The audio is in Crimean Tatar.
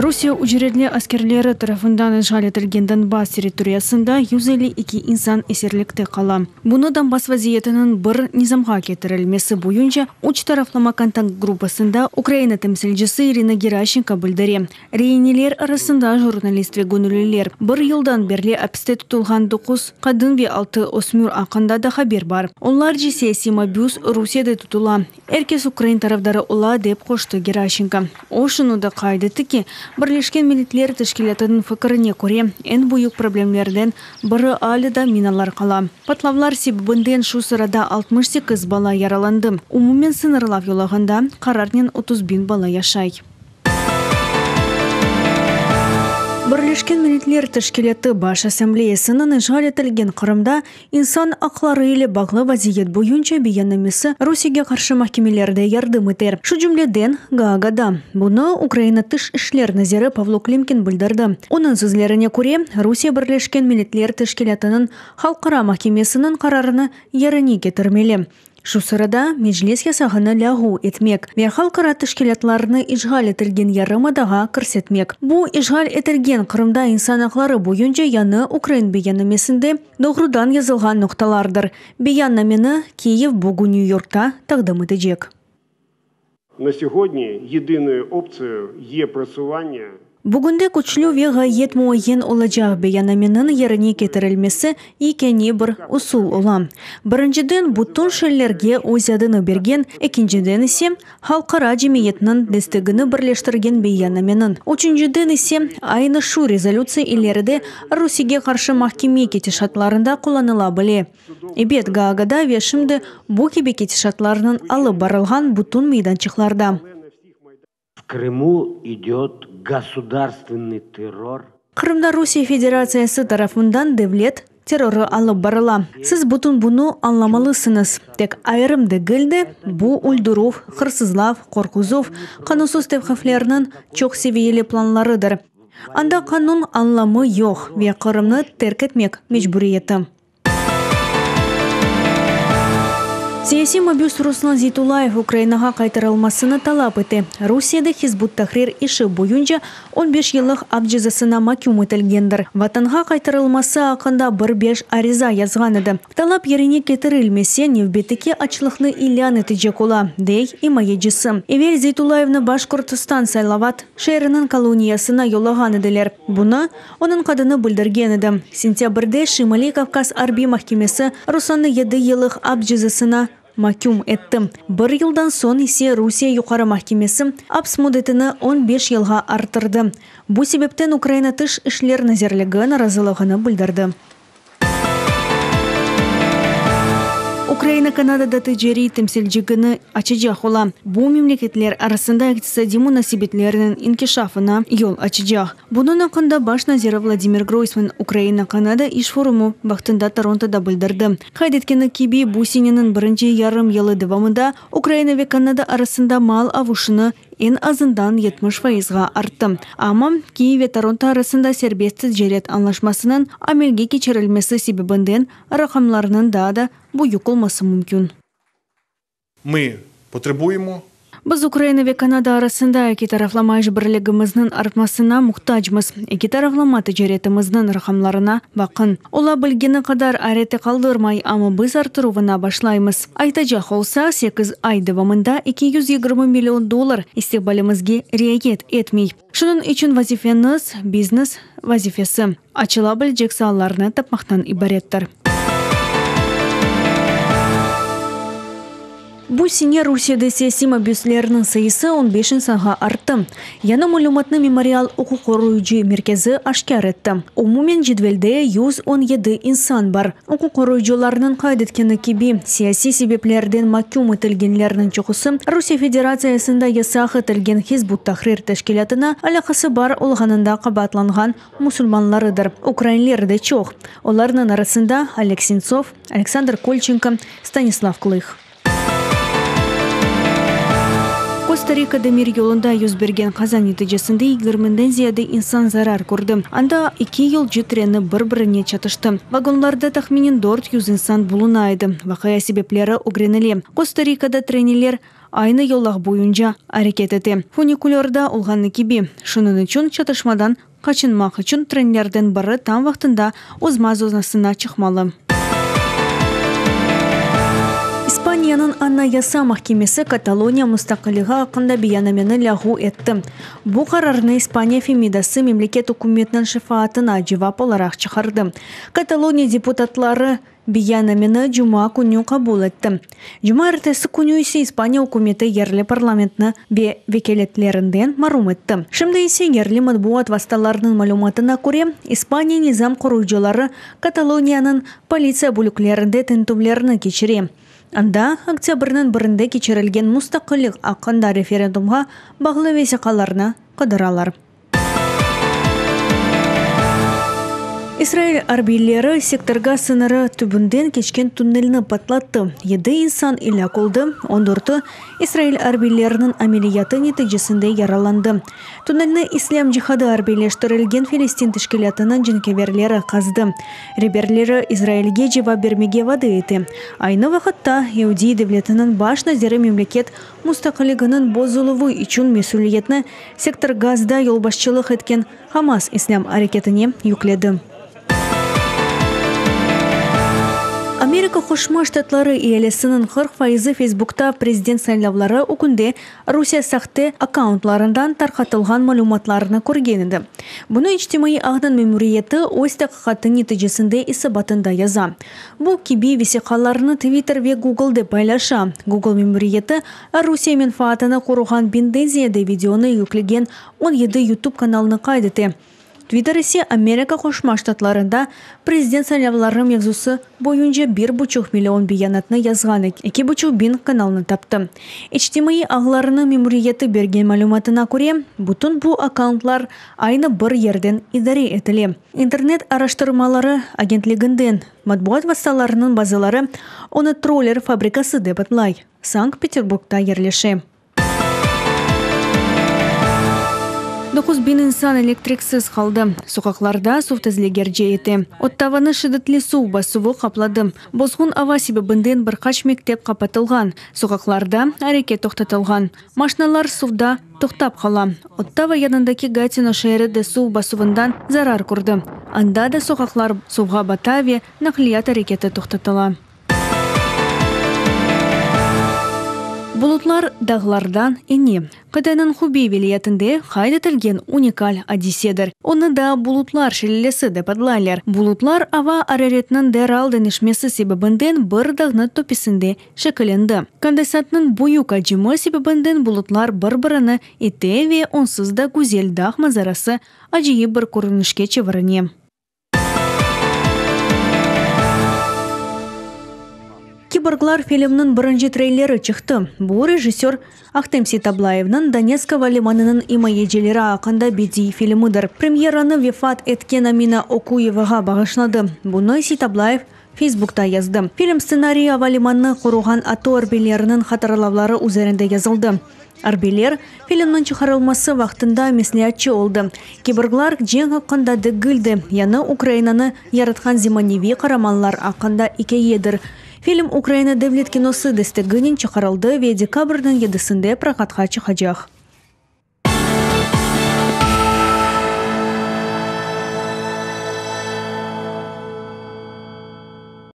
Rusiye ücretli askerleri tarafından işğal etilgen Donbass territoriyasında 152 insan esirlikte qala. Bunı Donbass vaziyetiniñ bir nizamğa ketirilmesi boyunca üç taraflama kontakt gruppasında Ukraina temsilcisi İrina Geraşenko bildire. Reineler arasında jurnalist ve göñülliler, bir yıldan berli apiste tutulğan doquz qadın ve altı ösmür aqqında da haber bar. Onlarca siyasiy mabüs Rusiyede tutula. Er kes ukrain tarafdarı ola, dep qoştı Geraşenko. O şunı da qayd etti ki, Birleşken Milletler Teşkilâtınıñ fikirine köre, eñ büyük problemlerden biri alâ da minalar qala. Patlavlar sebebinden şu sırada 68 bala yaralandı. Umumen sıñırlav yolağında qararnen 30 biñ bala yaşay. Birleşken Milletler Teşkilâtı Baş Assambleyasınıñ işğal etilgen Qırımda insan aqları ile bağlı vaziyet boyunca beyannamesi Rusiyege qarşı mahkemelerde yardım eter, şu cümleden Gaagada. Bunı Ukraina Tış işler naziri Pavlo Klimkin bildirdi. Onıñ sözlerine köre, Rusiye Birleşken Milletler Teşkilâtınıñ Halqara mahkemesiniñ qararını yerine ketirmeli. Şu sırada Meclis yasağını lâğu etmek ve halqara teşkilâtlarnı işğal etilgen yarımadağa kirsetmek. Bu, işğal etilgen Qırımda insan aqları boyunca yañı ukrain beyannamesinde doğrudan yazılğan noqtalardır. Beyannameni Kiyev bugün Nyu-Yorkta taqdim etecek. Na segodni yedinoyu optsiyeyu ye prosuvanniya. Bugünde küçlü ve ğayet muayyen olacaq beyannameniñ yerine ketirilmesi yekâne bir usul ola. Birinciden, bütün şeylerge öz adını bergen, ekinciden ise, halqara cemiyetniñ destegini birleştirgen beyannameniñ, üçünciden ise, aynı şu rezolütsiya ileride Rusiyege qarşı mahkeme ketişatlarında qullanıla bile. Ebet, Gaagada ve şimdi bu kibi ketişatlarnıñ alıp barılğan bütün meydançıqlarda. V Krımu idet gosudarstvennıy terror. Qırımda Rusiye Federatsiyası tarafından devlet terrorı alıp barıla. Siz bütün bunı añlamalısıñız. Tek ayırım degil de, bu öldürüv, hırsızlav, qorquzuv, qanunsız tevqiflerniñ çoq seviyeli planlarıdır. Anda qanun añlamı yoq ve Qırımnı terk etmek mecburiyeti. Siyasiy mabüs Ruslan Zeytullayev Ukrainağa qaytarılmasını talap ete. Rusiyede Hizb ut-Tahrir işi boyunca on beş yıllıq ap cezasına maküm etilgendir. Vatanğa qaytarılması aqqında bir beş ariza yazğan edi. Talap yerine ketirilmese, nevbetteki açlıqnı ilân etecek ola, dey imayecisi. Evel Zeytullayevni Başkortostan Saylavat şeeriniñ koloniyasına yollağan ediler. Bunı Onıñ qadını bildirgen edi. Sentâbrde Şimaliy Kavkaz arbiy mahkemesi Ruslannı yedi yıllıq ap cezasına maküm etti. Bir yıldan soñ ise Rusiye Yuqarı mahkemesi aps müddetini on beş yılğa arttırdı. Bu sebepten Ukraina Tış işler nazirligi narazılığını bildirdi. Ukraina Kanadada ticariy temsilcigini açacaq ola. Bu, memleketler arasında iqtisadiy munasebetlerniñ inkişafına yol açacaq. Bunıñ aqqında baş naziri Vladimir Groysman Ukraina-Kanada iş forumı vaqtında Torontoda bildirdi. Qayd etkeni kibi, bu seneniñ birinci yarım yılı devamında Ukraina ve Kanada arasında mal avuşını eñ azından 70 fayızğa arttı. Amma, Kiyev ve Toronto arasında serbest ticaret añlaşmasınıñ amelge keçirilmesi sebebinden raqamlarnıñ daa da büyük olması mümkün. Mı potrebuyemo. Biz Ukraina ve Kanada arasında eki taraflama işbirligimizniñ artmasına muhtacmız. Eki taraflama ticaretimizniñ raqamlarına baqıñ. Ola bilgeni qadar ayrette qaldırmay, amma biz arttıruvına başlaymız. Aytacaq olsaq, sekiz ay devamında 220 million dollar istiqbalimizge riayet etmey. Şunıñ içün vazifeniz, biznes vazifesi, açıla bilecek saalarnı tapmaqtan ibarettir. Bu sene Rusiyede siyasiy mabüslerniñ sayısı on beş insanğa arttı. Yañı malümatnı Memorial uquqqoruyıcı merkezi aşkâr etti. Umumen cedvelde 117 insan bar. Uquqqoruyıcılarnıñ qayd etkeni kibi, siyasiy sebeplerden maküm etilgenlerniñ çoqusı Rusiye Federatsiyasında yasaq etilgen Hizb ut-Tahrir teşkilâtına alâqası bar olğanında qabaatlanğan musulmanlarıdır. Ukrainler de çoq. Olarnıñ arasında Oleg Sentsov, Aleksandr Kolçenko, Stanislav Klıh. Kosta-Rika demir yolunda yüz bergen qaza neticesinde yigirmiden ziyade insan zarar kördi. Anda eki yolcu treni bir-birine çatıştı. Vagonlarda tahminen 400 insan buluna edi. Vaqia sebepleri ögrenile. Kosta-Rikada treneler aynı yolaq boyunca areket ete, funikulörda olğanı kibi. Şunıñ içün çatışmadan qaçınmaq içün trenlerden biri tam vaqtında ozma zonasına çıqmalı. İspaniyanıñ Anayasa mahkemesi Kataloniya mustaqilligi aqqında beyannameni lâğu etti. Bu qararnı İspaniya Femidası memleket ükümetiniñ şefaatına cevap olaraq çıqardı. Kataloniya deputatları beyannameni cuma künü qabul etti. Cumaertesi künü ise İspaniya ükümeti yerli parlamentni ve vekâletlerinden marum etti. Şimdi ise yerli matbuat vastalarınıñ malümatına köre, İspaniya nizam qoruyıcıları Kataloniyanıñ politsiya bölüklerinde tintüvlerni keçire. Anda oktâbrniñ birinde keçirilgen mustaqillik aqqında referendumğa bağlı vesiqalarnı qıdıralar. İsrail arbiyleri Sektor Gaz sıñırı tübünden keçken tunnelni patlattı. Yedi insan elâk oldı, on dörtü İsrail arbiyleriniñ ameliyatı neticesinde yaralandı. Tunnelni İslâm cihadı arbiyleştirilgen Felestin teşkilâtınıñ cenkâverleri qazdı. Reberleri İsrailge cevap bermege vade ete. Aynı vaqıtta, Yeudiy devletiniñ baş naziri memleket mustaqilliginiñ bozuluvı içün mesüliyetni Sektor Gazda yolbaşçılıq etken Hamas islâm areketine yükledi. Amerika Qoşma Ştatları ealisiniñ 40 fayızı Feysbukta prezident saylavları ögünde Rusiye sahte akkauntlarından tarqatılğan malümatlarnı körgen edi. Bunı içtimaiy ağnıñ memuriyeti öz taqiqatı neticesinde esabatında yaza. Bu kibi vesiqalarnı Twitter ve Google de paylaşa. Google memuriyeti Rusiye menfaatını qoruğan biñden ziyade videonı yüklegen 17 YouTube kanalını qayd ete. Twitter ise Amerika Qoşma Ştatlarında prezident saylavları mevzusı boyunca bir buçuq million beyanatnı yazğan eki buçuq biñ kanalnı taptı. İçtimaiy ağlarınıñ memuriyeti bergen malümatına köre, bütün bu akkauntlar aynı bir yerden idare etile, İnternet araştırmaları agentliginden. Matbuat vastalarınıñ bazıları onı troller fabrikası dep adlay. Sankt-Peterburgda yerleşe. 9000 insan elektriksiz qaldı. Soqaqlarda suv tezlegerce ete. Ottavanı şiddetli suv basuvı qapladı. Bozğun ava sebebinden bir qaç mektep qapatılğan. Soqaqlarda areket toqtatılğan. Maşinalar suvda toqtap qala. Ottava yanındaki Gatino şeeri de suv basuvından zarar kördi. Anda da soqaqlar suvğa bata ve naqliyat areketi toqtatıla. Bulutlar dağlardan ene. Qıtaynıñ Hubey vilâyetinde qayd etilgen unikal adisedir. Onı da bulutlar şelalesi dep adlaylar. Bulutlar ava araretiniñ deral deñişmesi sebebinden bir dağnıñ töpesinde şekillendi. Kondensatnıñ büyük acimi sebebinden bulutlar bir-birini ite ve onsuz da güzel dağ manzarası acayip bir körünişke çevirine. Kiborglar filmniñ birinci treyleri çıqtı. Bu, rejissör Ahtem Seitablayevniñ Donetsk ava limanınıñ imayecileri aqqında bediiy filmidir. Premyeranı vefat etken Amina Okuyevağa bağışladı. Bunı Seitablayev Feysbukta yazdı. Film stsenariyi ava limanını qoruğan ATO arbiyleriniñ hatırlavları üzerinde yazıldı. Arbiyler, filmniñ çıqarılması vaqtında mesleatçı oldı. Kiborglar cenk aqqında degil de, yañı Ukrainanı yaratqan zemaneviy qaramanlar aqqında ikâyedir. Film Ukraina devlet kinosı desteginen çıqarıldı ve dekabrniñ yedisinde prokatqa çıqacaq.